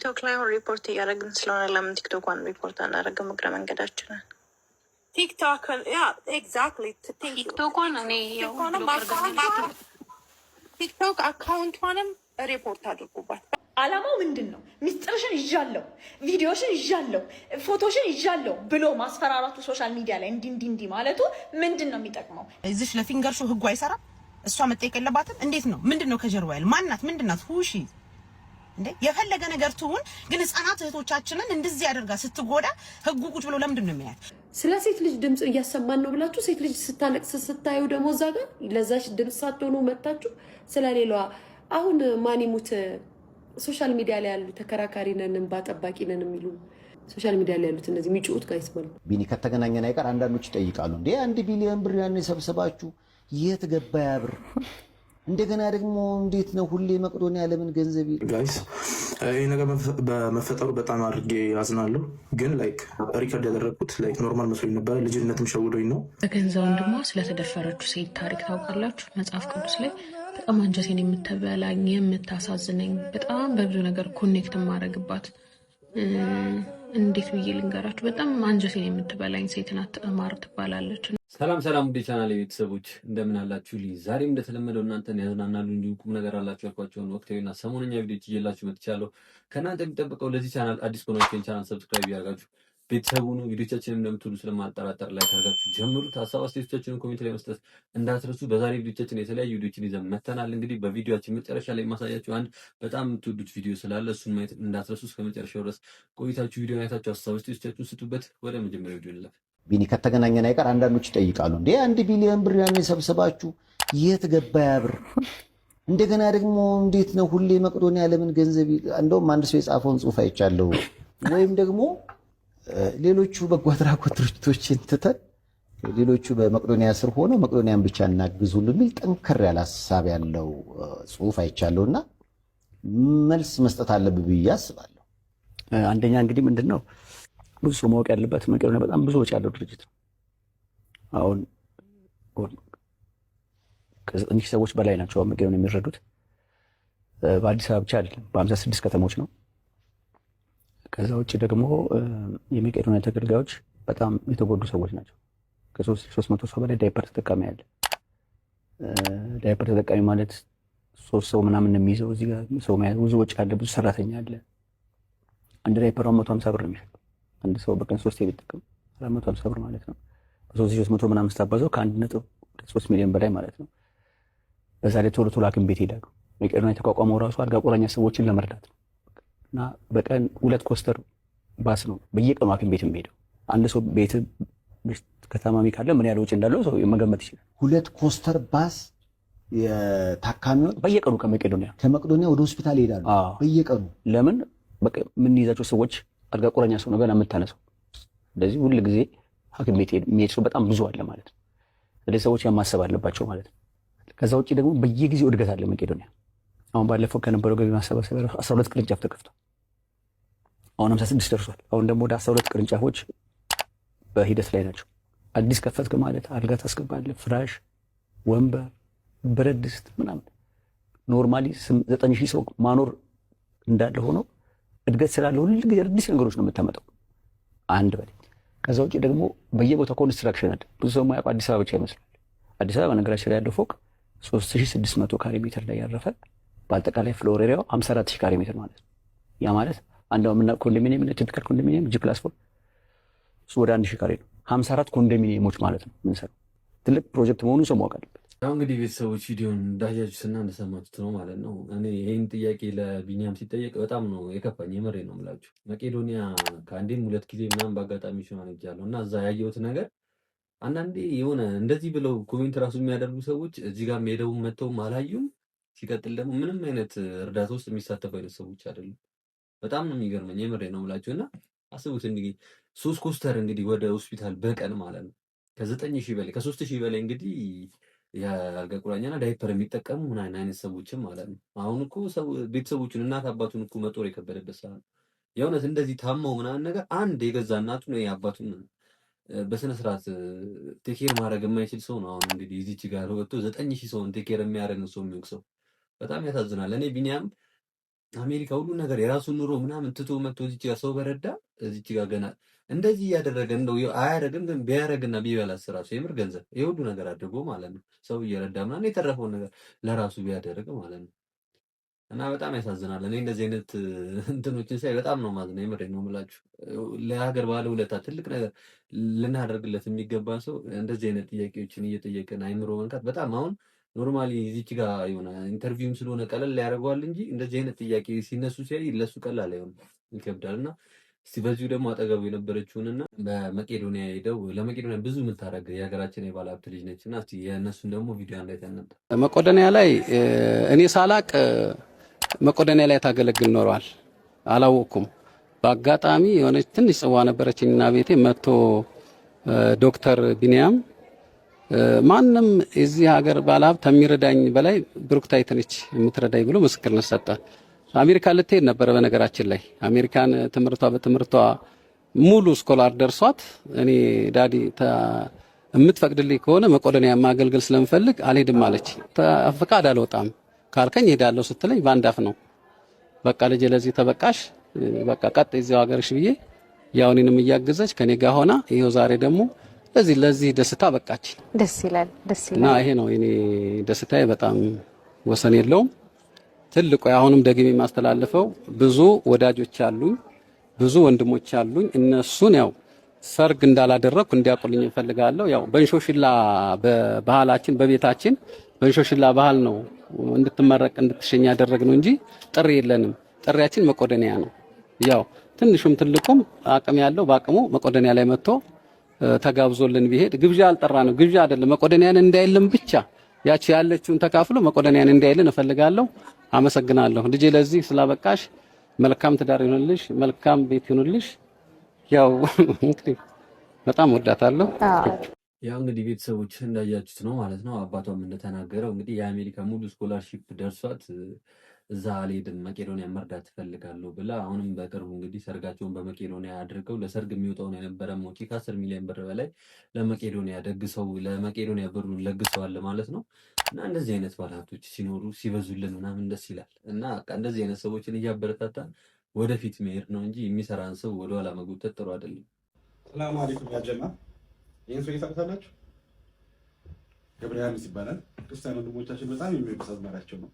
ቲክቶክ ላይ አሁን ሪፖርት እያደረግን ስለሆነ ለምን ቲክቶኳን ሪፖርት አናደርግም? እግረ መንገዳችንን ቲክቶክ, yeah, exactly. ቲክቶኳን እኔ ያው ቲክቶክ account ቷንም ሪፖርት አድርጉባት። አላማው ምንድን ነው? ሚስጥርሽን ይዣለሁ፣ ቪዲዮሽን ይዣለሁ፣ ፎቶሽን ይዣለሁ ብሎ ማስፈራራቱ፣ social media ላይ እንዲ እንዲ እንዲ ማለቱ ምንድን ነው የሚጠቅመው? እዚሽ ለ finger ሹ ህጉ አይሰራም። እሷ መጠየቅ የለባትም። እንዴት ነው? ምንድን ነው ከጀርባ ያለ ማናት? ምንድናት? Who's she? እንዴ፣ የፈለገ ነገር ትሁን፣ ግን ህፃናት እህቶቻችንን እንደዚህ አድርጋ ስትጎዳ ህጉ ቁጭ ብሎ ለምንድን ነው የሚያያት? ስለ ሴት ልጅ ድምፅ እያሰማን ነው ብላችሁ ሴት ልጅ ስታለቅስ ስታዩ ደግሞ እዛ ጋር ለዛች ድምፅ ሳትሆኑ መታችሁ ስለ ሌላዋ። አሁን ማን ይሙት social media ላይ ያሉ ተከራካሪ ነን፣ እንባ ጠባቂ ነን የሚሉ social media ላይ ያሉት እነዚህ የሚጮሁት guys ማለት ነው። ቢኒ፣ ከተገናኘን አይቀር አንዳንዶች ይጠይቃሉ። እንዴ፣ 1 ቢሊዮን ብር ያን የሰብስባችሁ የት ገባ ያ ብር? እንደገና ደግሞ እንዴት ነው ሁሌ መቄዶንያ ለምን ገንዘብ Guys፣ ይህ ነገር በመፈጠሩ በጣም አድርጌ አዝናለሁ። ግን like record ያደረግኩት like normal መስሎኝ ነበረ። ልጅነትም ሸውዶኝ ነው። በገንዛ ወንድሟ ስለተደፈረችው ሴት ታሪክ ታውቃላችሁ? መጽሐፍ ቅዱስ ላይ በጣም አንጀቴን የምትበላኝ፣ የምታሳዝነኝ፣ በጣም በብዙ ነገር connect የማደርግባት፣ እንዴት ብዬ ልንገራችሁ? በጣም አንጀቴን የምትበላኝ ሴት ናት። ትዕማር ትባላለች። ሰላም ሰላም፣ ውድ ቻናል ቤተሰቦች፣ እንደምን አላችሁ? ልኝ ዛሬም እንደተለመደው እናንተን ያዝናናሉ እንዲሁም ቁም ነገር አላቸው ያልኳቸውን ወቅታዊና ሰሞነኛ ቪዲዮዎች ይዤላችሁ መጥቻለሁ። ከእናንተ የሚጠበቀው ለዚህ ቻናል አዲስ ከሆናችሁ channel subscribe ያደርጋችሁ ቤተሰብ ሁኑ። ቪዲዮቻችንን እንደምትወዱ ስለማልጠራጠር like አድርጋችሁ ጀምሩት። ሀሳብ አስተያየቶቻችንን comment ላይ መስጠት እንዳትረሱ። በዛሬ ቪዲዮቻችን የተለያዩ ቪዲዮችን ይዘን መተናል። እንግዲህ በቪዲዮችን መጨረሻ ላይ የማሳያችሁ አንድ በጣም የምትወዱት ቪዲዮ ስላለ እሱን ማየት እንዳትረሱ። እስከ መጨረሻው ድረስ ቆይታችሁ ቪዲዮ አይታችሁ ሀሳብ አስተያየቶቻችሁን ስጡበት። ወደ መጀመሪያው ቪዲዮ እንለፍ። ቢኒ፣ ከተገናኘን አይቀር አንዳንዶች ይጠይቃሉ። እንዴ፣ 1 ቢሊዮን ብር ያን የሰብስባችሁ የት ገባ ያ ብር? እንደገና ደግሞ እንዴት ነው ሁሌ መቄዶንያ ለምን ገንዘብ? እንደውም አንድ ሰው የጻፈውን ጽሑፍ አይቻለሁ። ወይም ደግሞ ሌሎቹ በጎ አድራጎት ድርጅቶችን ትተን ሌሎቹ በመቄዶንያ ስር ሆነው መቄዶንያን ብቻ እናግዝ ሁሉ የሚል ጠንከር ያለ ሀሳብ ያለው ጽሑፍ አይቻለሁና መልስ መስጠት አለብህ ብዬ አስባለሁ። አንደኛ እንግዲህ ምንድን ነው ብዙ ሰው ማወቅ ያለበት፣ መቄዶንያ በጣም ብዙ ወጪ ያለው ድርጅት ነው። አሁን ከ9,000 ሰዎች በላይ ናቸው መቄዶንያ የሚረዱት። በአዲስ አበባ ብቻ አይደለም፣ በ56 ከተሞች ነው። ከዛ ውጭ ደግሞ የመቄዶንያ ተገልጋዮች በጣም የተጎዱ ሰዎች ናቸው። ከ3,300 ሰው በላይ ዳይፐር ተጠቃሚ አለ። ዳይፐር ተጠቃሚ ማለት ሶስት ሰው ምናምን ነው የሚይዘው። እዚህ ጋር ሰው መያዝ ብዙ ወጪ አለ፣ ብዙ ሰራተኛ አለ። አንድ ዳይፐር 150 ብር ነው የሚሸጠው። አንድ ሰው በቀን ሶስት ቢጠቀም 450 ብር ማለት ነው። በ3,300 ምናምን ስታባዘው ከ1.3 ሚሊዮን በላይ ማለት ነው። በዛ ላይ ቶሎ ቶሎ ሐኪም ቤት ይሄዳሉ። መቄዶንያ የተቋቋመው ራሱ አልጋ ቁራኛ ሰዎችን ለመርዳት ነው እና በቀን ሁለት ኮስተር ባስ ነው በየቀኑ ሐኪም ቤት የሚሄደው። አንድ ሰው ቤት ከታማሚ ካለ ምን ያህል ወጪ እንዳለው ሰው መገመት ይችላል። ሁለት ኮስተር ባስ የታካሚዎች በየቀኑ ከመቄዶንያ ከመቄዶንያ ወደ ሆስፒታል ይሄዳሉ በየቀኑ። ለምን? በቃ የምንይዛቸው ሰዎች አልጋ ቁራኛ ሰው ነው ገና የምታነሳው። ስለዚህ ሁል ጊዜ ሐኪም ቤት የሚሄድ ሰው በጣም ብዙ አለ ማለት ነው። ስለዚህ ሰዎች ማሰብ አለባቸው ማለት ነው። ከዛ ውጭ ደግሞ በየጊዜው እድገት አለ መቄዶንያ። አሁን ባለፈው ከነበረው ገቢ ማሰባሰቢያ 12 ቅርንጫፍ ተከፍቷል። አሁን 56 ደርሷል። አሁን ደግሞ ወደ 12 ቅርንጫፎች በሂደት ላይ ናቸው። አዲስ ከፈትክ ማለት አልጋ ታስገባለህ፣ ፍራሽ፣ ወንበር፣ ብረት ድስት ምናምን። Normally 9,000 ሰው ማኖር እንዳለ ሆኖ እድገት ስላለ ሁል ጊዜ አዲስ ነገሮች ነው የምታመጣው። አንድ በላይ ከዛ ውጭ ደግሞ በየቦታው construction አለ። ብዙ ሰው የማያውቀው አዲስ አበባ ብቻ ይመስላል። አዲስ አበባ በነገራችን ላይ ያለው ፎቅ 3600 ካሬ ሜትር ላይ ያረፈ፣ በአጠቃላይ floor area ው 54,000 ካሬ ሜትር ማለት ነው። ያ ማለት አንድ የምናውቀው ኮንዶሚኒየም፣ typical ኮንዶሚኒየም G+4፣ እሱ ወደ 1000 ካሬ ነው። 54 ኮንዶሚኒየሞች ማለት ነው የምንሰራው። ትልቅ ፕሮጀክት መሆኑን ሰው ማወቅ አለበት። ያው እንግዲህ ቤተሰቦች፣ ቪዲዮን እንዳያችሁትና እንደሰማችሁት ነው ማለት ነው። እኔ ይህን ጥያቄ ለቢኒያም ሲጠየቅ በጣም ነው የከፋኝ። የምሬ ነው የምላችሁ። መቄዶንያ ከአንዴም ሁለት ጊዜ ምናምን በአጋጣሚ ሲሆን ሄጃለሁ እና እዛ ያየሁት ነገር አንዳንዴ የሆነ እንደዚህ ብለው comment ራሱ የሚያደርጉ ሰዎች እዚህ ጋር ሄደውም መጥተውም አላዩም። ሲቀጥል ደግሞ ምንም አይነት እርዳታ ውስጥ የሚሳተፉ አይነት ሰዎች አይደሉም። በጣም ነው የሚገርመኝ። የምሬ ነው የምላችሁ። እና አስቡት እንግዲህ ሶስት ኮስተር እንግዲህ ወደ ሆስፒታል በቀን ማለት ነው፣ ከ9,000 በላይ፣ ከ3,000 በላይ እንግዲህ የአልጋ ቁራኛና ዳይፐር የሚጠቀሙ ምን አይነት ሰዎችም ማለት ነው። አሁን እኮ ቤተሰቦቹን፣ እናት አባቱን እኮ መጦር የከበደበት ሰዓት ነው። የእውነት እንደዚህ ታመው ምናምን ነገር አንድ የገዛ እናቱን ወይ አባቱን በስነ ስርዓት take care ማድረግ የማይችል ሰው ነው። አሁን እንግዲህ እዚች ጋር ወጥቶ 9,000 ሰውን take care የሚያደርግ ሰው የሚወቅ ሰው በጣም ያሳዝናል። እኔ ቢኒያም አሜሪካ ሁሉ ነገር የራሱን ኑሮ ምናምን ትቶ መጥቶ እዚች ጋር ሰው በረዳ፣ እዚች ጋር ገና እንደዚህ እያደረገ፣ እንደው አያረግም፣ ግን ቢያረግና ቢበላስ ራሱ የምር ገንዘብ ይሄ ሁሉ ነገር አድርጎ ማለት ነው፣ ሰው እየረዳ ምናምን የተረፈውን ነገር ለራሱ ቢያደርግ ማለት ነው። እና በጣም ያሳዝናል። እኔ እንደዚህ አይነት እንትኖችን ሳይ በጣም ነው ማዝነው። የምሬን ነው የምላችሁ። ለሀገር ባለ ውለታ፣ ትልቅ ነገር ልናደርግለት የሚገባን ሰው እንደዚህ አይነት ጥያቄዎችን እየጠየቅን አይምሮ መንካት በጣም፣ አሁን normally እዚች ጋር የሆነ interview ም ስለሆነ ቀለል ያደርገዋል እንጂ እንደዚህ አይነት ጥያቄ ሲነሱ ሲያይ ለሱ ቀላል አይሆንም፣ ይከብዳል። እና እስቲ በዚሁ ደግሞ አጠገቡ የነበረችውንና በመቄዶንያ ሄደው ለመቄዶንያ ብዙ የምታደርግ የሀገራችን የባለ ሀብት ልጅ ነች እና እስቲ የእነሱን ደግሞ ቪዲዮ አንድ አይተን እንምጣ። መቄዶንያ ላይ እኔ ሳላቅ መቄዶንያ ላይ ታገለግል ኖረዋል። አላወቅኩም። በአጋጣሚ የሆነች ትንሽ ጽዋ ነበረችኝና ቤቴ መጥቶ ዶክተር ቢንያም ማንም የዚህ ሀገር ባለሀብት ከሚረዳኝ በላይ ብሩክታይት ነች የምትረዳኝ ብሎ ምስክርነት ሰጠ። አሜሪካ ልትሄድ ነበረ። በነገራችን ላይ አሜሪካን ትምህርቷ በትምህርቷ ሙሉ scholar ደርሷት እኔ daddy የምትፈቅድልኝ ከሆነ መቄዶንያ ማገልገል ስለምፈልግ አልሄድም አለች። ፈቃድ አልወጣም ካልከኝ እሄዳለሁ ስትለኝ በአንድ አፍ ነው፣ በቃ ልጄ ለዚህ ተበቃሽ፣ በቃ ቀጥ እዚያው ሀገርሽ ብዬ ያው እኔንም እያገዘች ከኔ ጋር ሆና ይኸው ዛሬ ደግሞ ለዚህ ለዚህ ደስታ በቃች። ደስ ይላል፣ ደስ እና ይላል። ይሄ ነው የኔ ደስታዬ፣ በጣም ወሰን የለውም። ትልቁ አሁንም ደግሜ የማስተላልፈው ብዙ ወዳጆች አሉኝ፣ ብዙ ወንድሞች አሉኝ። እነሱን ያው ሰርግ እንዳላደረግኩ እንዲያውቁልኝ እፈልጋለሁ። ያው በእንሾሽላ በባህላችን በቤታችን በእንሾሽላ ባህል ነው እንድትመረቅ እንድትሸኝ ያደረግነው እንጂ ጥሪ የለንም። ጥሪያችን መቄዶንያ ነው። ያው ትንሹም ትልቁም አቅም ያለው በአቅሙ መቄዶንያ ላይ መጥቶ ተጋብዞልን ቢሄድ፣ ግብዣ አልጠራ ነው፣ ግብዣ አይደለም። መቄዶንያን እንዳይልን ብቻ ያቺ ያለችውን ተካፍሎ መቄዶንያን እንዳይልን እፈልጋለሁ። አመሰግናለሁ። ልጄ ለዚህ ስላበቃሽ መልካም ትዳር ይሁንልሽ፣ መልካም ቤት ይሁንልሽ። ያው እንግዲህ በጣም ወዳታለሁ። ያው እንግዲህ ቤተሰቦች እንዳያችሁት ነው ማለት ነው። አባቷም እንደተናገረው እንግዲህ የአሜሪካ ሙሉ scholarship ደርሷት እዛ አልሄድም፣ መቄዶንያ መርዳት እፈልጋለሁ ብላ፣ አሁንም በቅርቡ እንግዲህ ሰርጋቸውን በመቄዶንያ አድርገው ለሰርግ የሚወጣውን የነበረ ወጪ ከ10 ሚሊዮን ብር በላይ ለመቄዶንያ ደግሰው ለመቄዶንያ ብሩን ለግሰዋል ማለት ነው። እና እንደዚህ አይነት ባለሀብቶች ሲኖሩ፣ ሲበዙልን ምናምን ደስ ይላል። እና በቃ እንደዚህ አይነት ሰዎችን እያበረታታን ወደፊት መሄድ ነው እንጂ የሚሰራን ሰው ወደኋላ መጎተት ጥሩ አይደለም። ሰላሙ አለይኩም ያጀማ። ይህን ሰው ታውቁታላችሁ? ገብረ ዮሐንስ ይባላል። ክርስቲያን ወንድሞቻችን በጣም የሚወዱት አዝማሪያቸው ነው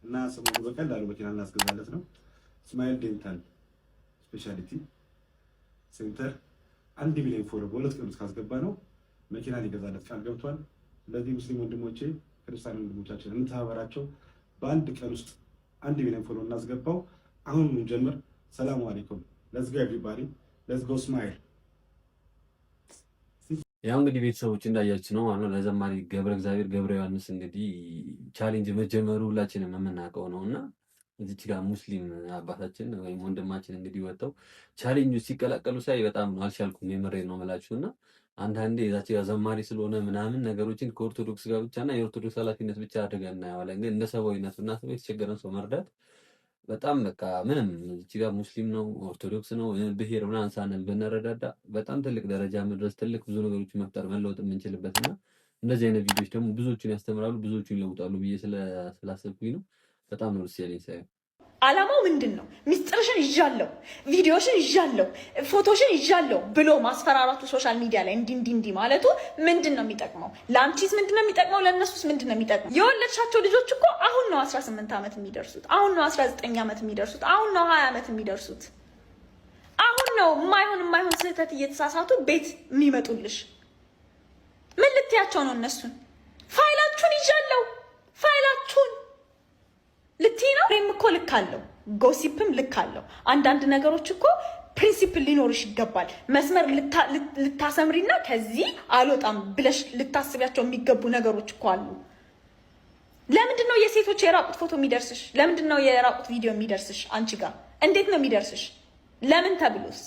እና ሰሞኑ በቀላሉ መኪና እናስገዛለት ነው። Smile Dental Specialty Center 1 ሚሊዮን follow በ2 ቀን ውስጥ ካስገባ ነው መኪና ሊገዛለት ቃል ገብቷል። ስለዚህ ሙስሊም ወንድሞቼ፣ ክርስቲያን ወንድሞቻችን እንተባበራቸው። በ1 ቀን ውስጥ 1 ሚሊዮን follow እናስገባው። አሁን እንጀምር። ሰላሙ አለይኩም። Let's go everybody, let's go Smile። ያው እንግዲህ ቤተሰቦች እንዳያችሁ ነው ማለት ነው። ለዘማሪ ገብረ እግዚአብሔር ገብረ ዮሐንስ እንግዲህ challenge መጀመሩ ሁላችንም የምናውቀው ነው እና እዚች ጋር ሙስሊም አባታችን ወይም ወንድማችን እንግዲህ ወጥተው ቻሌንጁ ሲቀላቀሉ ሳይ በጣም ነው አልቻልኩም። የምሬን ነው የምላችሁ። እና አንዳንዴ እዛች ጋር ዘማሪ ስለሆነ ምናምን ነገሮችን ከኦርቶዶክስ ጋር ብቻ እና የኦርቶዶክስ ኃላፊነት ብቻ አድርገን እናየዋለን። ግን እንደ ሰብአዊነት ብናስበው የተቸገረን ሰው መርዳት በጣም በቃ ምንም እዚህ ጋር ሙስሊም ነው፣ ኦርቶዶክስ ነው፣ ብሄር ምናምን ሳንል ብንረዳዳ በጣም ትልቅ ደረጃ መድረስ፣ ትልቅ ብዙ ነገሮችን መፍጠር፣ መለወጥ የምንችልበት እና እንደዚህ አይነት ቪዲዮዎች ደግሞ ብዙዎቹን ያስተምራሉ፣ ብዙዎቹን ይለውጣሉ ብዬ ስላሰብኩኝ ነው። በጣም ነው ደስ ያለኝ ሳየው። አላማው ምንድን ነው? ሚስጥርሽን ይዣለሁ፣ ቪዲዮሽን ይዣለሁ፣ ፎቶሽን ይዣለሁ ብሎ ማስፈራራቱ፣ social media ላይ እንዲ እንዲ እንዲ ማለቱ ምንድን ነው የሚጠቅመው? ለአንቺስ ምንድን ነው የሚጠቅመው? ለእነሱስ ምንድን ነው የሚጠቅመው? የወለድሻቸው ልጆች እኮ አሁን ነው 18 ዓመት የሚደርሱት፣ አሁን ነው 19 ዓመት የሚደርሱት፣ አሁን ነው 20 ዓመት የሚደርሱት። አሁን ነው የማይሆን የማይሆን ስህተት እየተሳሳቱ ቤት የሚመጡልሽ። ምን ልትያቸው ነው እነሱን? ፋይላችሁን ይዣለሁ፣ ፋይላችሁን ልትይ ነው? እኔም እኮ ልክ አለው፣ gossip ም ልክ አለው። አንዳንድ ነገሮች እኮ principle ሊኖርሽ ይገባል። መስመር ልታሰምሪና ከዚህ አልወጣም ብለሽ ልታስቢያቸው የሚገቡ ነገሮች እኮ አሉ። ለምንድን ነው የሴቶች የራቁት ፎቶ የሚደርስሽ? ለምንድን ነው የራቁት ቪዲዮ የሚደርስሽ? አንቺ ጋር እንዴት ነው የሚደርስሽ? ለምን ተብሎስ?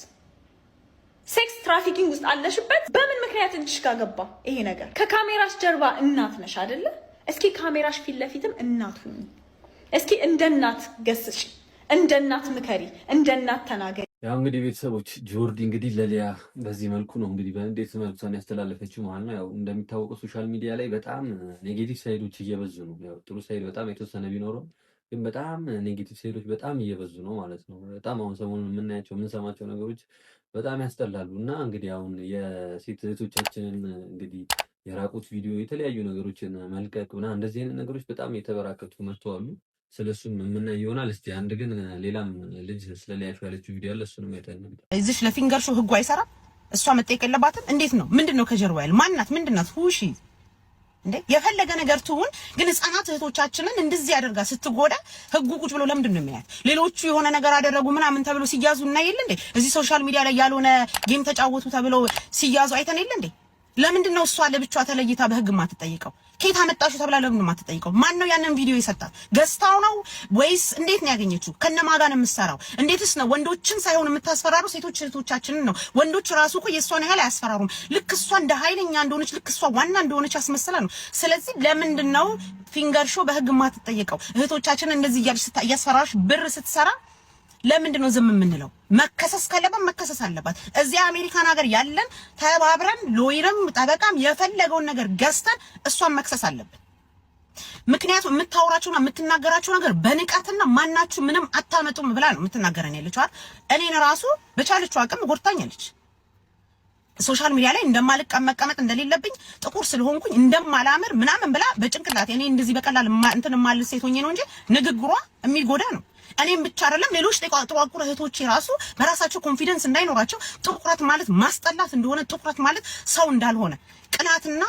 Sex trafficking ውስጥ አለሽበት። በምን ምክንያት እጅሽ ጋር ገባ ይሄ ነገር? ከካሜራሽ ጀርባ እናት ነሽ አይደለ? እስኪ ካሜራሽ ፊት ለፊትም እናት ሁኚ። እስኪ እንደ እናት ገስጪ፣ እንደ እናት ምከሪ፣ እንደ እናት ተናገሪ። ያው እንግዲህ ቤተሰቦች ጆርዲ እንግዲህ ለሊያ በዚህ መልኩ ነው እንግዲህ በእንዴት መልዕክቷን ያስተላለፈችው ማለት ነው። ያው እንደሚታወቀው social media ላይ በጣም negative side ኦች እየበዙ ነው። ያው ጥሩ side በጣም የተወሰነ ቢኖረው ግን ግን በጣም negative side ኦች በጣም እየበዙ ነው ማለት ነው። በጣም አሁን ሰሞኑን የምናያቸው የምንሰማቸው ነገሮች በጣም ያስጠላሉ። እና እንግዲህ አሁን የሴት እህቶቻችንን እንግዲህ የራቁት ቪዲዮ የተለያዩ ነገሮችን መልቀቅ ምናምን እንደዚህ አይነት ነገሮች በጣም እየተበራከቱ መጥተዋሉ። ስለሱም የምናይ ይሆናል። እስቲ አንድ ግን ሌላም ልጅ ስለ ሊያሾ ያለችው ቪዲዮ አለ፣ እሱንም አይተን እንምጣ። እዚሽ ለፊንገር ሾው ህጉ አይሰራም። እሷ መጠየቅ የለባትም? እንዴት ነው? ምንድን ነው ከጀርባ ያለ? ማናት? ምንድናት? Who she እንዴ? የፈለገ ነገር ትሁን፣ ግን ህፃናት እህቶቻችንን እንደዚህ አድርጋ ስትጎዳ ህጉ ቁጭ ብሎ ለምንድን ነው የሚያያት? ሌሎቹ የሆነ ነገር አደረጉ ምናምን ተብሎ ሲያዙ እና የለ እንዴ? እዚህ social media ላይ ያልሆነ game ተጫወቱ ተብሎ ሲያዙ አይተን የለ እንዴ? ለምንድን ነው እሷ ለብቻዋ ተለይታ በህግ የማትጠይቀው? ከየት አመጣሽው ተብላ ለምን የማትጠይቀው? ማን ነው ያንን ቪዲዮ የሰጣት? ገዝታው ነው ወይስ እንዴት ነው ያገኘችው? ከነማን ጋር ነው የምትሰራው? እንዴትስ ነው ወንዶችን ሳይሆን የምታስፈራሩ ሴቶች እህቶቻችንን ነው። ወንዶች ራሱ እኮ የእሷን ያህል አያስፈራሩም። ልክ እሷ እንደ ኃይለኛ እንደሆነች፣ ልክ እሷ ዋና እንደሆነች አስመስላ ነው። ስለዚህ ለምንድን ነው ፊንገር ሾው በህግ የማትጠየቀው? እህቶቻችንን እንደዚህ እያለች እያስፈራራሽ ብር ስትሰራ ለምንድን ነው ዝም የምንለው? መከሰስ ካለባት መከሰስ አለባት። እዚያ አሜሪካን ሀገር ያለን ተባብረን lawyer ም ጠበቃም የፈለገውን ነገር ገዝተን እሷን መክሰስ አለብን። ምክንያቱም የምታወራቸውና የምትናገራቸው ነገር በንቀትና ማናችሁ ምንም አታመጡም ብላ ነው የምትናገረን ያለችው አይደል? እኔን ራሱ በቻለችው አቅም ጎድታኛለች። Social media ላይ እንደማልቀመጥ፣ መቀመጥ እንደሌለብኝ፣ ጥቁር ስለሆንኩኝ እንደማላምር ምናምን ብላ በጭንቅላት እኔ እንደዚህ በቀላል እንትን የማልል ሴት ሆኜ ነው እንጂ ንግግሯ የሚጎዳ ነው። እኔም ብቻ አይደለም፣ ሌሎች ጥቋቁር እህቶቼ ራሱ በራሳቸው confidence እንዳይኖራቸው፣ ጥቁረት ማለት ማስጠላት እንደሆነ፣ ጥቁረት ማለት ሰው እንዳልሆነ፣ ቅላትና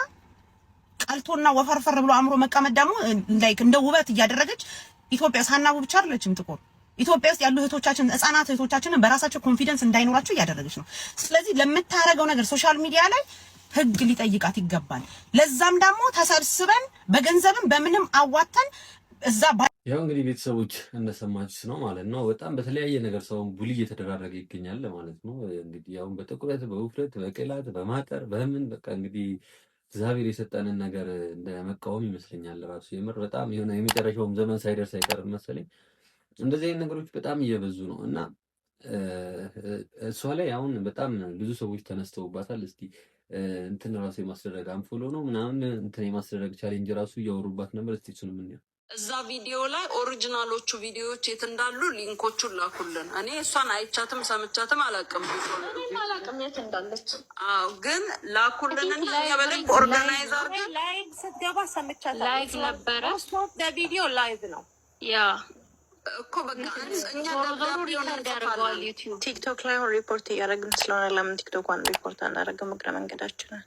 ቀልቶና ወፈርፈር ብሎ አእምሮ መቀመጥ ደግሞ like እንደ ውበት እያደረገች፣ ኢትዮጵያ ሳናቡ ብቻ አይደለችም ጥቁር፣ ኢትዮጵያ ውስጥ ያሉ እህቶቻችን፣ ህጻናት እህቶቻችንን በራሳቸው confidence እንዳይኖራቸው እያደረገች ነው። ስለዚህ ለምታረገው ነገር social media ላይ ህግ ሊጠይቃት ይገባል። ለዛም ደግሞ ተሰብስበን በገንዘብም በምንም አዋተን እዛ ያው እንግዲህ ቤተሰቦች እንደሰማችሁት ነው ማለት ነው። በጣም በተለያየ ነገር ሰውን bully እየተደራረገ ይገኛል ማለት ነው። እንግዲህ አሁን በጥቁረት፣ በውፍረት፣ በቅላት፣ በማጠር፣ በምን በቃ እንግዲህ እግዚአብሔር የሰጠንን ነገር እንደ መቃወም ይመስለኛል ራሱ። የምር በጣም የሆነ የመጨረሻውም ዘመን ሳይደርስ አይቀርም መሰለኝ። እንደዚህ አይነት ነገሮች በጣም እየበዙ ነው እና እሷ ላይ አሁን በጣም ብዙ ሰዎች ተነስተውባታል። እስቲ እንትን ራሱ የማስደረግ unfollow ነው ምናምን እንትን የማስደረግ challenge ራሱ እያወሩባት ነበር። እስቲ እሱን የምናየው እዛ ቪዲዮ ላይ original ኦቹ ቪዲዮዎች የት እንዳሉ link ኦቹን ላኩልን። እኔ እሷን አይቻትም ሰምቻትም አላውቅም። እኔም አላውቅም የት እንዳለች። አዎ፣ ግን ላኩልንና እኛ በደንብ organize አድርገን Live ስትገባ ሰምቻታለሁ። Live ነበረ። Most of ቪዲዮ live ነው። Yeah. እኮ በቃ እኛ ዞሮ ዞሮ ደብዳቤውን record ያደርገዋል እንጽፋለን። ዩቲዩብ። ቲክቶክ ላይ አሁን ሪፖርት እያደረግን ስለሆነ ለምን ቲክቶኳን ሪፖርት አናደርግም? እግረ መንገዳችንን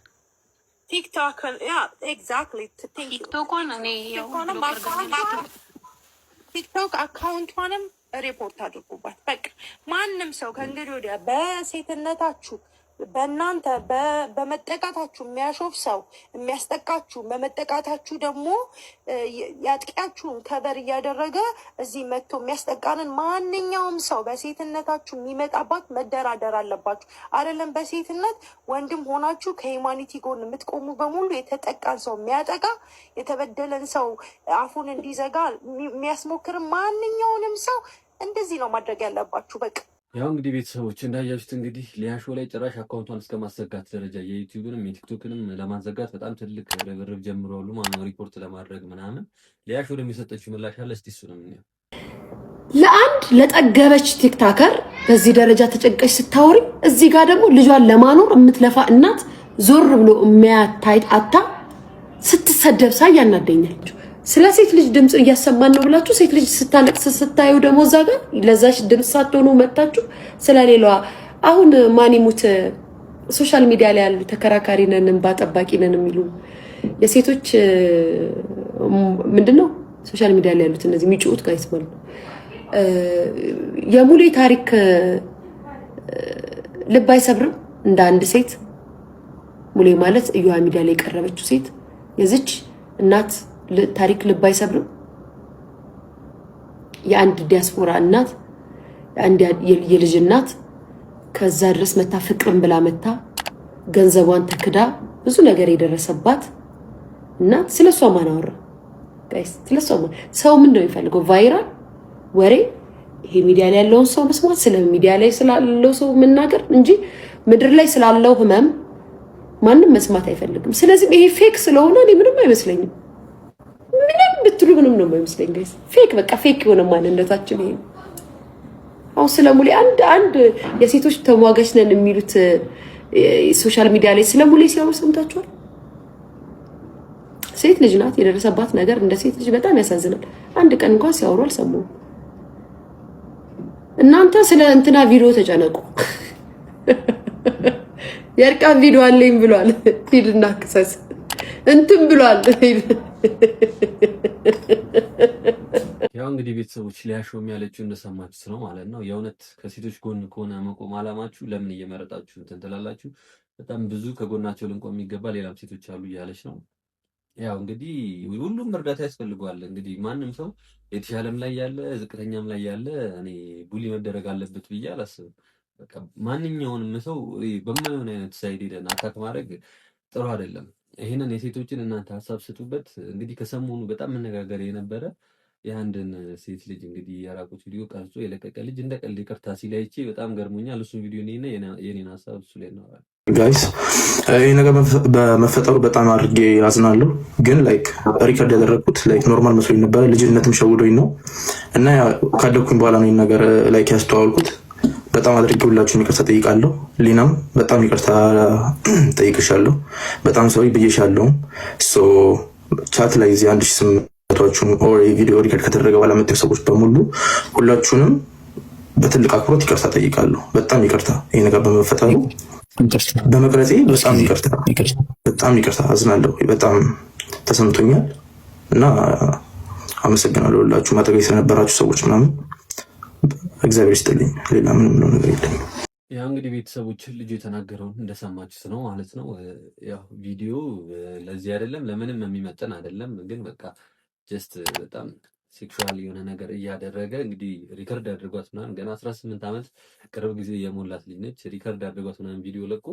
ቲክቶክ፣ yeah, exactly። ቲክቶኳን እኔ ያው ቲክቶኳንም block አድርጋኛለች። ቲክቶክ account ቷንም ሪፖርት አድርጉባት። በቃ ማንም ሰው ከእንግዲህ ወዲያ በሴትነታችሁ በእናንተ በመጠቃታችሁ የሚያሾፍ ሰው፣ የሚያስጠቃችሁ፣ በመጠቃታችሁ ደግሞ ያጥቂያችሁን cover እያደረገ እዚህ መጥቶ የሚያስጠቃንን ማንኛውም ሰው በሴትነታችሁ የሚመጣባት መደራደር አለባችሁ። አይደለም በሴትነት፣ ወንድም ሆናችሁ ከ humanity ጎን የምትቆሙ በሙሉ የተጠቃን ሰው የሚያጠቃ፣ የተበደለን ሰው አፉን እንዲዘጋ የሚያስሞክር ማንኛውንም ሰው እንደዚህ ነው ማድረግ ያለባችሁ። በቃ። ያው እንግዲህ ቤተሰቦች እንዳያችሁት እንግዲህ ሊያሾ ላይ ጭራሽ account ቷን እስከ ማዘጋት ደረጃ የዩቲዩብንም የቲክቶክንም ለማዘጋት በጣም ትልቅ ርብርብ ጀምረዋሉ ማለት ነው፣ ሪፖርት ለማድረግ ምናምን። ሊያሾ ደግሞ የሰጠችው ምላሽ አለ። እስቲ እሱንም እንየው። ለአንድ ለጠገበች TikToker በዚህ ደረጃ ተጨንቀሽ ስታወሪ፣ እዚህ ጋር ደግሞ ልጇን ለማኖር የምትለፋ እናት ዞር ብሎ የሚያታይ አታ ስትሰደብ ሳይ ያናደኛል። ስለ ሴት ልጅ ድምፅ እያሰማን ነው ብላችሁ ሴት ልጅ ስታለቅስ ስታዩ ደግሞ እዛ ጋር ለዛች ድምፅ ሳትሆኑ መጥታችሁ ስለ ሌላዋ፣ አሁን ማን ይሙት social media ላይ ያሉ ተከራካሪ ነን፣ እንባ ጠባቂ ነን የሚሉ የሴቶች ምንድን ነው social media ላይ ያሉት እነዚህ የሚጮሁት guys ማለት ነው። የሙሌ ታሪክ ልብ አይሰብርም? እንደ አንድ ሴት፣ ሙሌ ማለት እዮሃ ሚዲያ ላይ የቀረበችው ሴት፣ የዚች እናት ታሪክ ልብ አይሰብርም? የአንድ ዲያስፖራ እናት፣ የአንድ የልጅ እናት ከዛ ድረስ መታ፣ ፍቅርን ብላ መታ፣ ገንዘቧን ተክዳ ብዙ ነገር የደረሰባት እናት፣ ስለ እሷ ማን አወራ? Guys፣ ስለ እሷ ማን? ሰው ምንድን ነው የሚፈልገው? Viral ወሬ፣ ይሄ ሚዲያ ላይ ያለውን ሰው መስማት፣ ስለ ሚዲያ ላይ ስላለው ሰው መናገር እንጂ ምድር ላይ ስላለው ህመም ማንም መስማት አይፈልግም። ስለዚህም ይሄ fake ስለሆነ እኔ ምንም አይመስለኝም። ምንም። ብትሉ ምንም ነው የማይመስለኝ guys። Fake፣ በቃ fake የሆነ ማንነታችን ይሄ ነው። አሁን ስለ ሙሌ አንድ አንድ የሴቶች ተሟጋች ነን የሚሉት social media ላይ ስለ ሙሌ ሲያወሩ ሰምታችኋል? ሴት ልጅ ናት። የደረሰባት ነገር እንደ ሴት ልጅ በጣም ያሳዝናል። አንድ ቀን እንኳን ሲያወሩ አልሰማሁም። እናንተ ስለ እንትና ቪዲዮ ተጨነቁ። የእርቃን ቪዲዮ አለኝ ብሏል። ሂድና ክሰስ እንትን ብሏል። ያው እንግዲህ ቤተሰቦች ሊያሾም ያለችው እንደሰማችሁት ነው ማለት ነው። የእውነት ከሴቶች ጎን ከሆነ መቆም አላማችሁ ለምን እየመረጣችሁ እንትን ትላላችሁ? በጣም ብዙ ከጎናቸው ልንቆም የሚገባ ሌላም ሴቶች አሉ እያለች ነው። ያው እንግዲህ ሁሉም እርዳታ ያስፈልገዋል። እንግዲህ ማንም ሰው የተሻለም ላይ ያለ ዝቅተኛም ላይ ያለ እኔ bully መደረግ አለበት ብዬ አላስብም። በቃ ማንኛውንም ሰው በማይሆን አይነት side ሄደን attack ማድረግ ጥሩ አይደለም። ይህንን የሴቶችን እናንተ ሀሳብ ስጡበት። እንግዲህ ከሰሞኑ በጣም መነጋገር የነበረ የአንድን ሴት ልጅ እንግዲህ የራቁት ቪዲዮ ቀርጾ የለቀቀ ልጅ እንደ ቀልድ ይቅርታ ሲል አይቼ በጣም ገርሞኛል። እሱን ቪዲዮ እኔና የኔን ሀሳብ እሱ ላይ እናወራለን። Guys፣ ይህ ነገር በመፈጠሩ በጣም አድርጌ አዝናለሁ። ግን like record ያደረግኩት like normal መስሎኝ ነበረ። ልጅነትም ሸውዶኝ ነው እና ካደግኩኝ በኋላ ነው ይህን ነገር like ያስተዋልኩት። በጣም አድርጌ ሁላችሁም ይቅርታ ጠይቃለሁ። ሊናም በጣም ይቅርታ ጠይቅሻለሁ። በጣም sorry ብዬሻለሁ። So chat ላይ እዚህ 1800ችሁም or የቪዲዮ record ከተደረገ በኋላ የምታዩ ሰዎች በሙሉ ሁላችሁንም በትልቅ አክብሮት ይቅርታ ጠይቃለሁ። በጣም ይቅርታ ይህ ነገር በመፈጠሩ፣ በመቅረጼ በጣም ይቅርታ፣ በጣም ይቅርታ፣ አዝናለሁ። በጣም ተሰምቶኛል እና አመሰግናለሁ ሁላችሁም አጠገቤ ስለነበራችሁ ሰዎች ምናምን እግዚአብሔር ይስጥልኝ። ሌላ ምንም ምለው ነገር የለኝም። ያው እንግዲህ ቤተሰቦች ልጁ የተናገረውን እንደሰማችሁት ነው ማለት ነው። ያው ቪዲዮ ለዚህ አይደለም፣ ለምንም የሚመጥን አይደለም። ግን በቃ just በጣም sexual የሆነ ነገር እያደረገ እንግዲህ record አድርጓት ምናምን፣ ገና 18 ዓመት ቅርብ ጊዜ የሞላት ልጅ ነች። Record አድርጓት ምናምን ቪዲዮ ለቆ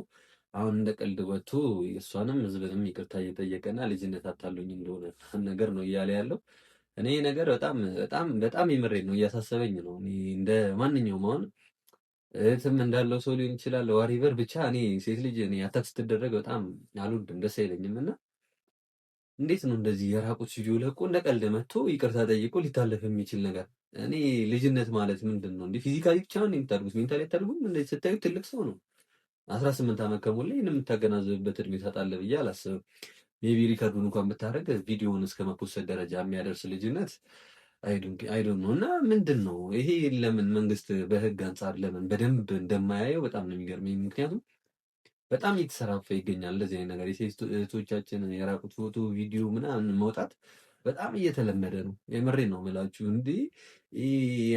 አሁን እንደ ቀልድ ወጥቶ እሷንም ህዝብንም ይቅርታ እየጠየቀና ልጅነት አታሎኝ እንደሆነ ነገር ነው እያለ ያለው። እኔ ነገር በጣም በጣም በጣም የምሬን ነው፣ እያሳሰበኝ ነው። እኔ እንደ ማንኛውም አሁን እህትም እንዳለው ሰው ሊሆን ይችላል whatever፣ ብቻ እኔ ሴት ልጅ እኔ attack ስትደረግ በጣም አልወድም፣ ደስ አይለኝም። እና እንዴት ነው እንደዚህ የራቁት ቪዲዮ ለቆ እንደ ቀልድ መጥቶ ይቅርታ ጠይቆ ሊታለፍ የሚችል ነገር? እኔ ልጅነት ማለት ምንድን ነው እንዴ? Physically ብቻ ነው የምታድጉት፣ mentally አታድጉም? እንደዚህ ስታዩት ትልቅ ሰው ነው። 18 ዓመት ከሞላ ይህን የምታገናዘብበት እድሜ ታጣለህ ብዬ አላስብም። Maybe record ኡን እንኳን ብታደርግ ቪዲዮውን እስከ መፖሰት ደረጃ የሚያደርስ ልጅነት I don't know። እና ምንድን ነው ይሄ? ለምን መንግስት በህግ አንጻር ለምን በደንብ እንደማያየው በጣም ነው የሚገርመኝ። ምክንያቱም በጣም እየተሰራፋ ይገኛል እንደዚህ አይነት ነገር። የሴት እህቶቻችን የራቁት ፎቶ፣ ቪዲዮ ምናምን መውጣት በጣም እየተለመደ ነው። የምሬን ነው የምላችሁ። እንዲህ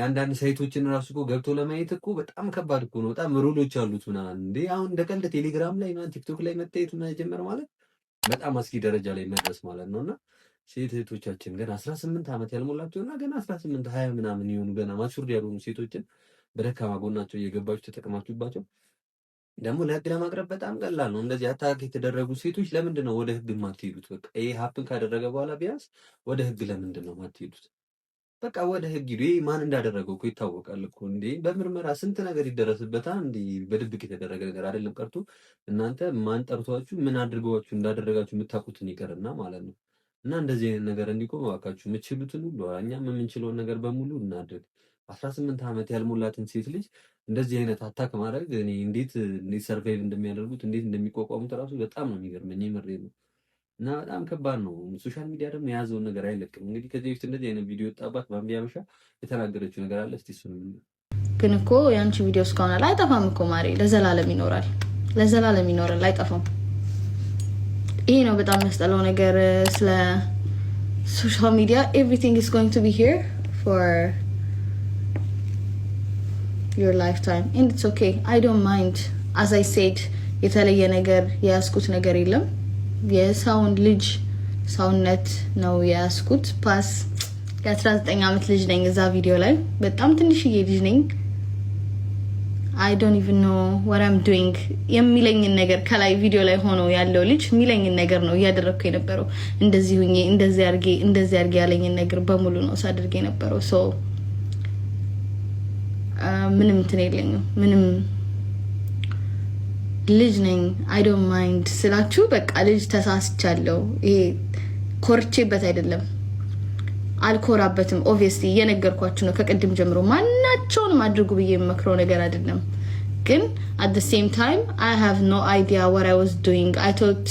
አንዳንድ site ኦችን ራሱ እኮ ገብቶ ለማየት እኮ በጣም ከባድ እኮ ነው። በጣም rule ኦች አሉት ምናምን። እንዴ አሁን እንደ ቀልድ ቴሌግራም ላይ ምናምን ቲክቶክ ላይ መታየት መጀመር ማለት በጣም አስጊ ደረጃ ላይ መድረስ ማለት ነው። እና ሴት እህቶቻችን ገና 18 ዓመት ያልሞላቸው እና ገና 18፣ 20 ምናምን የሆኑ ገና matured ያልሆኑ ሴቶችን በደካማ ጎናቸው እየገባችሁ ተጠቅማችሁባቸው ደግሞ ለህግ ለማቅረብ በጣም ቀላል ነው። እንደዚህ attack የተደረጉ ሴቶች ለምንድን ነው ወደ ህግ የማትሄዱት? በቃ ይሄ happen ካደረገ በኋላ ቢያንስ ወደ ህግ ለምንድን ነው የማትሄዱት? በቃ ወደ ህግ ሂዱ። ይሄ ማን እንዳደረገው እኮ ይታወቃል እኮ እንዴ! በምርመራ ስንት ነገር ይደረስበታል። እንዴ በድብቅ የተደረገ ነገር አይደለም ቀርቶ እናንተ ማን ጠርቷችሁ ምን አድርገዋችሁ እንዳደረጋችሁ የምታውቁትን ይቅርና ማለት ነው። እና እንደዚህ አይነት ነገር እንዲቆም እባካችሁ የምትችሉትን ሁሉ፣ እኛም የምንችለውን ነገር በሙሉ እናድርግ። 18 ዓመት ያልሞላትን ሴት ልጅ እንደዚህ አይነት attack ማድረግ እኔ እንዴት እንዴት survive እንደሚያደርጉት፣ እንዴት እንደሚቋቋሙት እራሱ በጣም ነው የሚገርመኝ። የምሬን ነው። እና በጣም ከባድ ነው። Social media ደግሞ የያዘውን ነገር አይለቅም። እንግዲህ ከዚህ በፊት እንደዚህ አይነት ቪዲዮ ወጣባት ባምቢ ሀበሻ የተናገረችው ነገር አለ። እስቲ እሱን ግን እኮ የአንቺ ቪዲዮ እስካሁን አለ፣ አይጠፋም እኮ ማሬ፣ ለዘላለም ይኖራል፣ ለዘላለም ይኖራል፣ አይጠፋም። ይሄ ነው በጣም የሚያስጠላው ነገር ስለ social media። Everything is going to be here for your lifetime and it's okay, I don't mind. As I said, የተለየ ነገር የያዝኩት ነገር የለም። የሰውን ልጅ ሰውነት ነው የያዝኩት። Plus የ19 ዓመት ልጅ ነኝ። እዛ ቪዲዮ ላይ በጣም ትንሽዬ ልጅ ነኝ። I don't even know what I'm doing። የሚለኝን ነገር ከላይ ቪዲዮ ላይ ሆኖ ያለው ልጅ የሚለኝን ነገር ነው እያደረግኩ የነበረው። እንደዚህ ሁኜ፣ እንደዚህ አርጌ፣ እንደዚህ አርጌ ያለኝን ነገር በሙሉ ነው ሳደርግ የነበረው። So ምንም እንትን የለኝም። ምንም ልጅ ነኝ። I don't mind ስላችሁ በቃ ልጅ ተሳስቻለሁ። ይሄ ኮርቼበት አይደለም። አልኮራበትም። Obviously እየነገርኳችሁ ነው ከቅድም ጀምሮ ማናቸውንም አድርጉ ብዬ የምመክረው ነገር አይደለም። ግን at the same time I have no idea what I was doing. I thought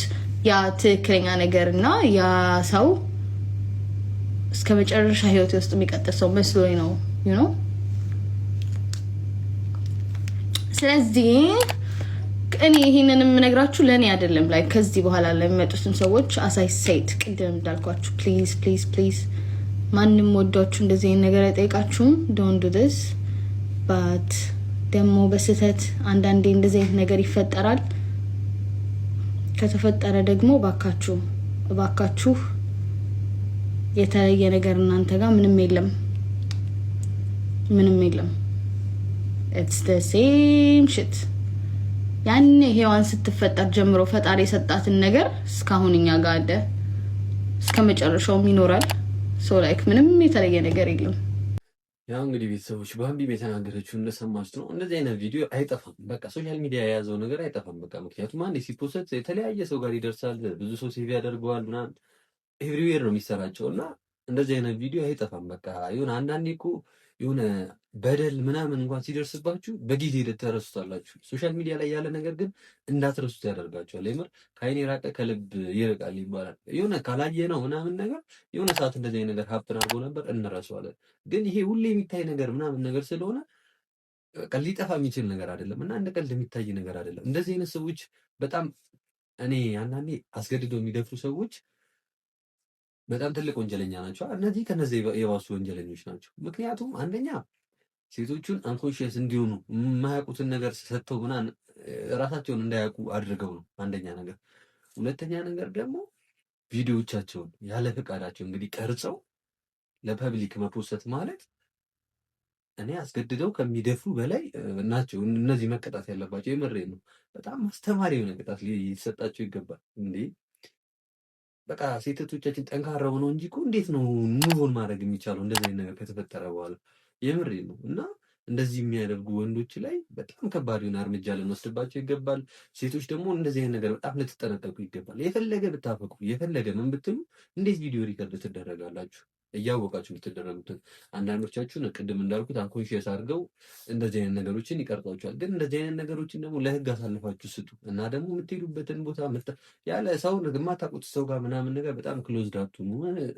ያ ትክክለኛ ነገር እና ያ ሰው እስከ መጨረሻ ህይወቴ ውስጥ የሚቀጥል ሰው መስሎኝ ነው። ስለዚህ እኔ ይህንን የምነግራችሁ ለእኔ አይደለም፣ like ከዚህ በኋላ ለሚመጡትም ሰዎች as I said ቅድም እንዳልኳችሁ please, please, please ማንም ወዷችሁ እንደዚህ አይነት ነገር አይጠይቃችሁም። Don't do this. But ደግሞ በስህተት አንዳንዴ እንደዚህ አይነት ነገር ይፈጠራል። ከተፈጠረ ደግሞ እባካችሁ እባካችሁ የተለየ ነገር እናንተ ጋር ምንም የለም፣ ምንም የለም። It's the same shit። ያኔ ሔዋን ስትፈጠር ጀምሮ ፈጣሪ የሰጣትን ነገር እስካሁን እኛ ጋር አለ፣ እስከ መጨረሻውም ይኖራል። So like ምንም የተለየ ነገር የለም። ያው እንግዲህ ቤተሰቦች ባምቢም የተናገረችው እንደሰማችሁት ነው። እንደዚህ አይነት ቪዲዮ አይጠፋም። በቃ social media የያዘው ነገር አይጠፋም። በቃ ምክንያቱም አንዴ ሲ post የተለያየ ሰው ጋር ይደርሳል፣ ብዙ ሰው save ያደርገዋል ምናምን everywhere ነው የሚሰራጨው እና እንደዚህ አይነት ቪዲዮ አይጠፋም። በቃ የሆነ አንዳንዴ እኮ የሆነ በደል ምናምን እንኳን ሲደርስባችሁ በጊዜ ሂደት ተረሱታላችሁ። Social media ላይ ያለ ነገር ግን እንዳትረሱት ያደርጋችኋል። የምር ከአይን የራቀ ከልብ ይርቃል ይባላል። የሆነ ካላየ ነው ምናምን ነገር የሆነ ሰዓት እንደዚህ አይነት ነገር happen አድርጎ ነበር እንረሳዋለን። ግን ይሄ ሁሌ የሚታይ ነገር ምናምን ነገር ስለሆነ በቃ ሊጠፋ የሚችል ነገር አይደለም እና እንደ ቀልድ የሚታይ ነገር አይደለም። እንደዚህ አይነት ሰዎች በጣም እኔ አንዳንዴ አስገድደው የሚደፍሩ ሰዎች በጣም ትልቅ ወንጀለኛ ናቸው። እነዚህ ከነዚህ የባሱ ወንጀለኞች ናቸው። ምክንያቱም አንደኛ ሴቶቹን unconscious እንዲሆኑ የማያውቁትን ነገር ሰጥተው ምናምን ራሳቸውን እንዳያውቁ አድርገው ነው አንደኛ ነገር። ሁለተኛ ነገር ደግሞ ቪዲዮዎቻቸውን ያለ ፈቃዳቸው እንግዲህ ቀርጸው ለ public መ post ማለት እኔ አስገድደው ከሚደፍሩ በላይ ናቸው እነዚህ መቀጣት ያለባቸው። የምሬ ነው። በጣም አስተማሪ የሆነ ቅጣት ሊሰጣቸው ይገባል። እንዴ በቃ ሴቶቻችን ጠንካራ ሆነው እንጂ እኮ እንዴት ነው move on ማድረግ የሚቻለው እንደዚህ አይነት ነገር ከተፈጠረ በኋላ? የምሬ ነው። እና እንደዚህ የሚያደርጉ ወንዶች ላይ በጣም ከባድ የሆነ እርምጃ ልንወስድባቸው ይገባል። ሴቶች ደግሞ እንደዚህ አይነት ነገር በጣም ልትጠነቀቁ ይገባል። የፈለገ ብታፈቅሩ የፈለገ ምን ብትሉ እንዴት ቪዲዮ record ትደረጋላችሁ? እያወቃችሁ የምትደረጉትን አንዳንዶቻችሁን ቅድም እንዳልኩት unconscious አድርገው እንደዚህ አይነት ነገሮችን ይቀርጧቸዋል። ግን እንደዚህ አይነት ነገሮችን ደግሞ ለህግ አሳልፋችሁ ስጡ እና ደግሞ የምትሄዱበትን ቦታ ያለ ሰው የማታውቁት ሰው ጋር ምናምን ነገር በጣም closed አትሁኑ።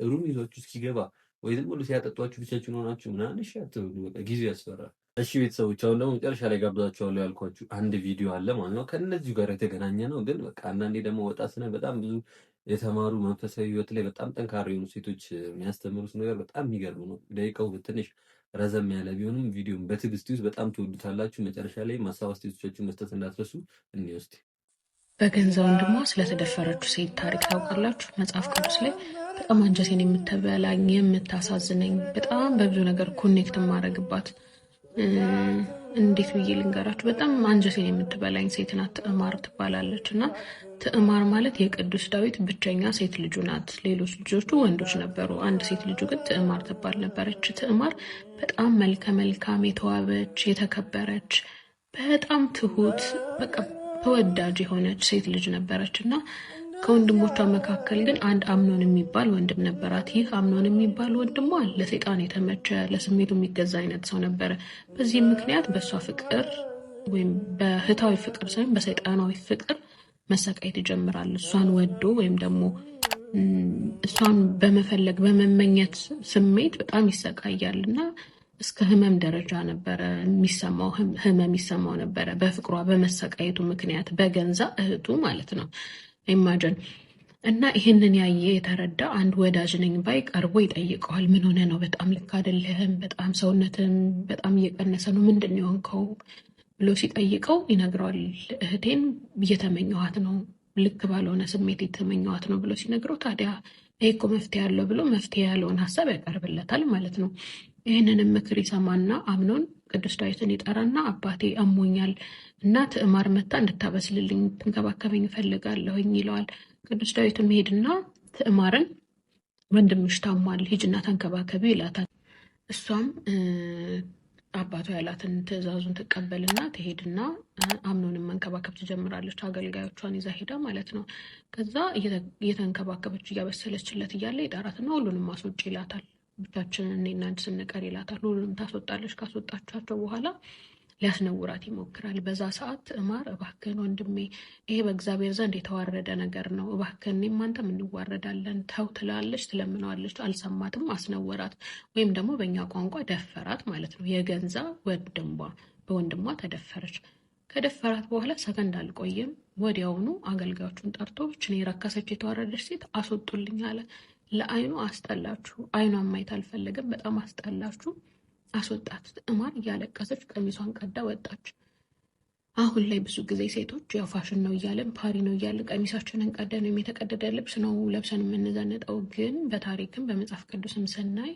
Room ይዟችሁ እስኪገባ ወይ ዝም ብሎ ሲያጠጧችሁ ብቻችሁን ሆናችሁ ምናምን እሺ አትበሉ። በቃ ጊዜው ያስፈራል። እሺ ቤተሰቦች አሁን ደግሞ መጨረሻ ላይ ጋብዛችኋለሁ ያልኳችሁ አንድ ቪዲዮ አለ ማለት ነው። ከእነዚሁ ጋር የተገናኘ ነው። ግን በቃ አንዳንዴ ደግሞ ወጣ ስነ በጣም ብዙ የተማሩ መንፈሳዊ ህይወት ላይ በጣም ጠንካራ የሆኑ ሴቶች የሚያስተምሩት ነገር በጣም የሚገርም ነው። ደቂቃው ትንሽ ረዘም ያለ ቢሆንም ቪዲዮን በትዕግስት ውስጥ በጣም ትወዱታላችሁ። መጨረሻ ላይ ሀሳብ አስተያየቶቻችሁን መስጠት እንዳትረሱ። እኔ ውስጥ በገንዛ ወንድሟ ስለተደፈረችው ሴት ታሪክ ታውቃላችሁ? መጽሐፍ ቅዱስ ላይ በጣም አንጀቴን የምትበላኝ የምታሳዝነኝ፣ በጣም በብዙ ነገር connect የማደርግባት፣ እንዴት ብዬ ልንገራችሁ? በጣም አንጀቴን የምትበላኝ ሴት ናት። ትዕማር ትባላለች። እና ትዕማር ማለት የቅዱስ ዳዊት ብቸኛ ሴት ልጁ ናት። ሌሎች ልጆቹ ወንዶች ነበሩ። አንድ ሴት ልጁ ግን ትዕማር ትባል ነበረች። ትዕማር በጣም መልከ መልካም፣ የተዋበች፣ የተከበረች፣ በጣም ትሁት፣ በቃ ተወዳጅ የሆነች ሴት ልጅ ነበረች እና ከወንድሞቿ መካከል ግን አንድ አምኖን የሚባል ወንድም ነበራት። ይህ አምኖን የሚባል ወንድሟ ለሰይጣን የተመቸ ለስሜቱ የሚገዛ አይነት ሰው ነበረ። በዚህም ምክንያት በእሷ ፍቅር ወይም በእህታዊ ፍቅር ሳይሆን በሰይጣናዊ ፍቅር መሰቃየት ይጀምራል። እሷን ወዶ ወይም ደግሞ እሷን በመፈለግ በመመኘት ስሜት በጣም ይሰቃያል እና እስከ ህመም ደረጃ ነበረ የሚሰማው፣ ህመም ይሰማው ነበረ በፍቅሯ በመሰቃየቱ ምክንያት በገንዛ እህቱ ማለት ነው። Imagine። እና ይህንን ያየ የተረዳ አንድ ወዳጅ ነኝ ባይ ቀርቦ ይጠይቀዋል። ምን ሆነ ነው? በጣም ልክ አይደለህም፣ በጣም ሰውነትህም በጣም እየቀነሰ ነው፣ ምንድን ነው የሆንከው ብሎ ሲጠይቀው ይነግረዋል። እህቴን እየተመኘኋት ነው፣ ልክ ባልሆነ ስሜት የተመኘኋት ነው ብሎ ሲነግረው፣ ታዲያ ይሄ እኮ መፍትሄ ያለው ብሎ መፍትሄ ያለውን ሀሳብ ያቀርብለታል ማለት ነው። ይህንንም ምክር ይሰማና አምኖን ቅዱስ ዳዊትን ይጠራና አባቴ አሞኛል እና ትዕማር መታ እንድታበስልልኝ ትንከባከበኝ እፈልጋለሁኝ ይለዋል። ቅዱስ ዳዊትም ሄድና ትዕማርን ወንድምሽ ታሟል፣ ሂጅና ተንከባከቢ ይላታል። እሷም አባቷ ያላትን ትዕዛዙን ትቀበልና ትሄድና አምኖንን መንከባከብ ትጀምራለች። አገልጋዮቿን ይዛ ሄዳ ማለት ነው። ከዛ እየተንከባከበች እያበሰለችለት እያለ ይጠራትና ሁሉንም አስወጪ ይላታል። ብቻችንን እኔና አንቺ ስንቀር ይላታል። ሁሉንም ታስወጣለች። ካስወጣቻቸው በኋላ ሊያስነውራት ይሞክራል። በዛ ሰዓት ትዕማር እባክህን ወንድሜ፣ ይሄ በእግዚአብሔር ዘንድ የተዋረደ ነገር ነው፣ እባክህን እኔም አንተም እንዋረዳለን፣ ተው ትላለች፣ ትለምነዋለች። አልሰማትም፣ አስነወራት፣ ወይም ደግሞ በእኛ ቋንቋ ደፈራት ማለት ነው። የገንዛ ወንድሟ በወንድሟ ተደፈረች። ከደፈራት በኋላ ሰከንድ አልቆየም፣ ወዲያውኑ አገልጋዮቹን ጠርቶ ይህችን የረከሰች የተዋረደች ሴት አስወጡልኝ አለ። ለአይኑ አስጠላችሁ፣ አይኗን ማየት አልፈለገም። በጣም አስጠላችሁ፣ አስወጣት። ትዕማር እያለቀሰች ቀሚሷን ቀዳ ወጣች። አሁን ላይ ብዙ ጊዜ ሴቶች ያው ፋሽን ነው እያለን ፓሪ ነው እያለን ቀሚሳችንን ቀደን ወይም የተቀደደ ልብስ ነው ለብሰን የምንዘንጠው። ግን በታሪክም በመጽሐፍ ቅዱስም ስናይ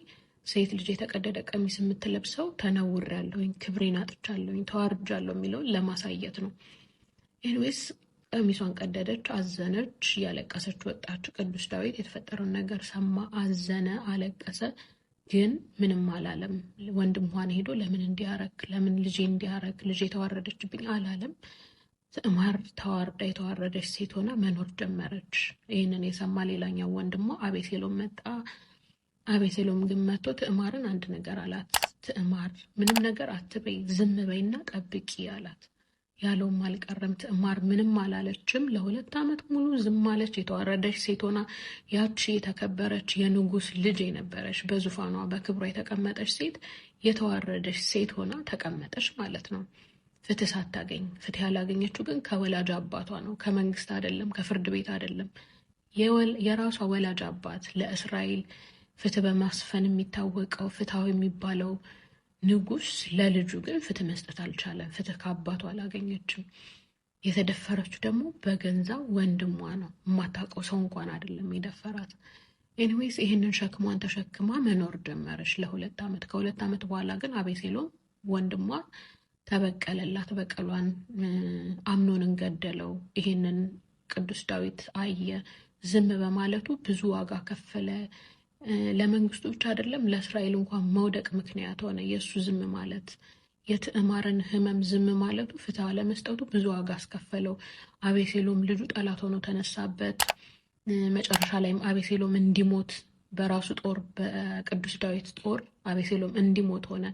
ሴት ልጅ የተቀደደ ቀሚስ የምትለብሰው ተነውሬያለሁኝ፣ ክብሬን አጥቻለሁኝ፣ ተዋርጃለሁ የሚለውን ለማሳየት ነው። Anyways ቀሚሷን ቀደደች፣ አዘነች፣ እያለቀሰች ወጣች። ቅዱስ ዳዊት የተፈጠረውን ነገር ሰማ፣ አዘነ፣ አለቀሰ። ግን ምንም አላለም። ወንድሟን ሄዶ ለምን እንዲያረክ ለምን ልጄ እንዲያረክ ልጄ የተዋረደችብኝ አላለም። ትዕማር ተዋርዳ የተዋረደች ሴት ሆና መኖር ጀመረች። ይህንን የሰማ ሌላኛው ወንድሟ አቤሴሎም መጣ። አቤሴሎም ግን መጥቶ ትዕማርን አንድ ነገር አላት። ትዕማር ምንም ነገር አትበይ፣ ዝም በይና ጠብቂ አላት። ያለውም አልቀረም። ትዕማር ምንም አላለችም። ለ2 ዓመት ሙሉ ዝም አለች። የተዋረደች ሴት ሆና ያቺ የተከበረች የንጉስ ልጅ የነበረች በዙፋኗ በክብሯ የተቀመጠች ሴት የተዋረደች ሴት ሆና ተቀመጠች ማለት ነው። ፍትህ ሳታገኝ። ፍትህ ያላገኘችው ግን ከወላጅ አባቷ ነው፣ ከመንግስት አይደለም፣ ከፍርድ ቤት አይደለም። የራሷ ወላጅ አባት ለእስራኤል ፍትህ በማስፈን የሚታወቀው ፍትሐዊ የሚባለው ንጉስ ለልጁ ግን ፍትህ መስጠት አልቻለም። ፍትህ ከአባቱ አላገኘችም። የተደፈረችው ደግሞ በገንዛ ወንድሟ ነው። የማታውቀው ሰው እንኳን አይደለም የደፈራት። Anyways ይህንን ሸክሟን ተሸክማ መኖር ጀመረች ለ2 ዓመት። ከ2 ዓመት በኋላ ግን አቤሴሎም ወንድሟ ተበቀለላት። በቀሏን አምኖንን ገደለው። ይህንን ቅዱስ ዳዊት አየ። ዝም በማለቱ ብዙ ዋጋ ከፈለ። ለመንግስቱ ብቻ አይደለም ለእስራኤል እንኳን መውደቅ ምክንያት ሆነ። የእሱ ዝም ማለት የትዕማርን ሕመም ዝም ማለቱ ፍትህ አለመስጠቱ ብዙ ዋጋ አስከፈለው። አቤሴሎም ልጁ ጠላት ሆኖ ተነሳበት። መጨረሻ ላይም አቤሴሎም እንዲሞት በራሱ ጦር በቅዱስ ዳዊት ጦር አቤሴሎም እንዲሞት ሆነ።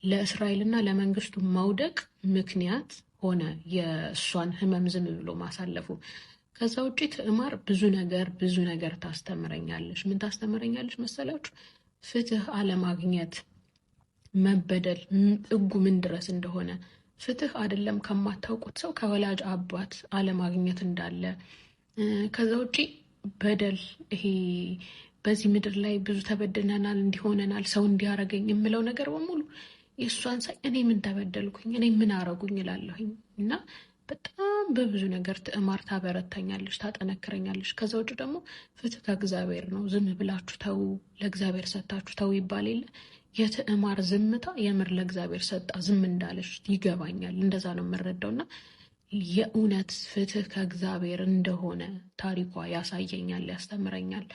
ለእስራኤልና ለመንግስቱ መውደቅ ምክንያት ሆነ የእሷን ሕመም ዝም ብሎ ማሳለፉ። ከዛ ውጭ ትዕማር ብዙ ነገር ብዙ ነገር ታስተምረኛለች። ምን ታስተምረኛለች መሰላችሁ? ፍትህ አለማግኘት፣ መበደል ጥጉ ምን ድረስ እንደሆነ፣ ፍትህ አይደለም ከማታውቁት ሰው ከወላጅ አባት አለማግኘት እንዳለ፣ ከዛ ውጭ በደል ይሄ በዚህ ምድር ላይ ብዙ ተበድለናል፣ እንዲሆነናል፣ ሰው እንዲያረገኝ የምለው ነገር በሙሉ የእሷን ሳይ እኔ ምን ተበደልኩኝ፣ እኔ ምን አረጉኝ እላለሁኝ እና በጣም በብዙ ነገር ትዕማር ታበረታኛለች፣ ታጠነክረኛለች። ከዛ ውጭ ደግሞ ፍትህ ከእግዚአብሔር ነው። ዝም ብላችሁ ተዉ፣ ለእግዚአብሔር ሰጥታችሁ ተዉ ይባል የለ። የትዕማር ዝምታ የምር ለእግዚአብሔር ሰጣ ዝም እንዳለች ይገባኛል። እንደዛ ነው የምረዳው እና የእውነት ፍትህ ከእግዚአብሔር እንደሆነ ታሪኳ ያሳየኛል፣ ያስተምረኛል።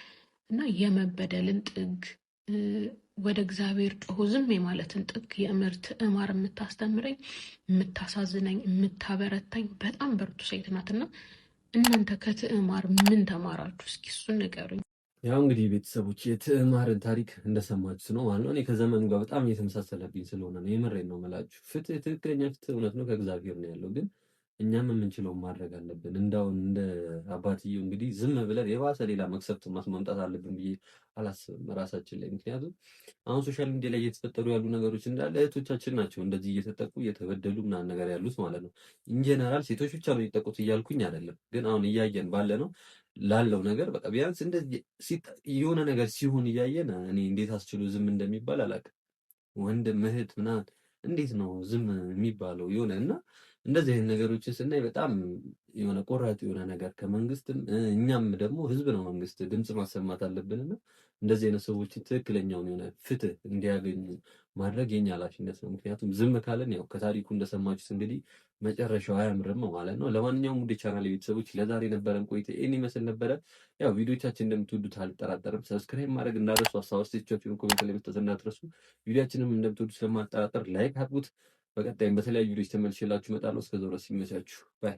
እና የመበደልን ጥግ ወደ እግዚአብሔር ጮሆ ዝም የማለትን ጥግ የምር ትዕማር የምታስተምረኝ፣ የምታሳዝነኝ፣ የምታበረታኝ በጣም ብርቱ ሴት ናትና እናንተ ከትዕማር ምን ተማራችሁ? እስኪ እሱን ንገሩኝ። ያው እንግዲህ ቤተሰቦች የትዕማርን ታሪክ እንደሰማችሁት ነው ማለት ነው። እኔ ከዘመኑ ጋር በጣም እየተመሳሰለብኝ ስለሆነ ነው፣ የምሬን ነው የምላችሁ። ፍትህ፣ ትክክለኛ ፍትህ እውነት ነው ከእግዚአብሔር ነው ያለው፣ ግን እኛም የምንችለውን ማድረግ አለብን። እንዳሁን እንደ አባትየው እንግዲህ ዝም ብለን የባሰ ሌላ መቅሰፍት ማስመምጣት አለብን ብዬ አላስብም ራሳችን ላይ። ምክንያቱም አሁን social media ላይ እየተፈጠሩ ያሉ ነገሮች እንዳለ እህቶቻችን ናቸው እንደዚህ እየተጠቁ እየተበደሉ ምናምን ነገር ያሉት ማለት ነው። In general ሴቶች ብቻ ነው የሚጠቁት እያልኩኝ አይደለም፣ ግን አሁን እያየን ባለ ነው ላለው ነገር በቃ ቢያንስ እንደዚህ የሆነ ነገር ሲሆን እያየን እኔ እንዴት አስችሎ ዝም እንደሚባል አላውቅም። ወንድም እህት ምናምን እንዴት ነው ዝም የሚባለው? የሆነ እና እንደዚህ አይነት ነገሮችን ስናይ በጣም የሆነ ቆራጥ የሆነ ነገር ከመንግስትም እኛም ደግሞ ህዝብ ነው መንግስት ድምፅ ማሰማት አለብንና እንደዚህ አይነት ሰዎችን ትክክለኛውን የሆነ ፍትህ እንዲያገኙ ማድረግ የኛ ኃላፊነት ነው። ምክንያቱም ዝም ካለን ያው ከታሪኩ እንደሰማችሁት እንግዲህ መጨረሻው አያምርም ማለት ነው። ለማንኛውም ውድ ቻናል ቤተሰቦች ለዛሬ የነበረን ቆይታ ይህን ይመስል ነበረ። ያው ቪዲዮቻችን እንደምትወዱት አልጠራጠርም። Subscribe ማድረግ እንዳትረሱ፣ ሀሳብ አስተያየቶቻችሁን comment ላይ መስጠት እንዳትረሱ። ቪዲዮችንም እንደምትወዱት ስለማልጠራጠር like አድርጉት። በቀጣይም በተለያዩ ቪዲዮች ተመልሼላችሁ እመጣለሁ። እስከዛው ድረስ ይመቻችሁ bye።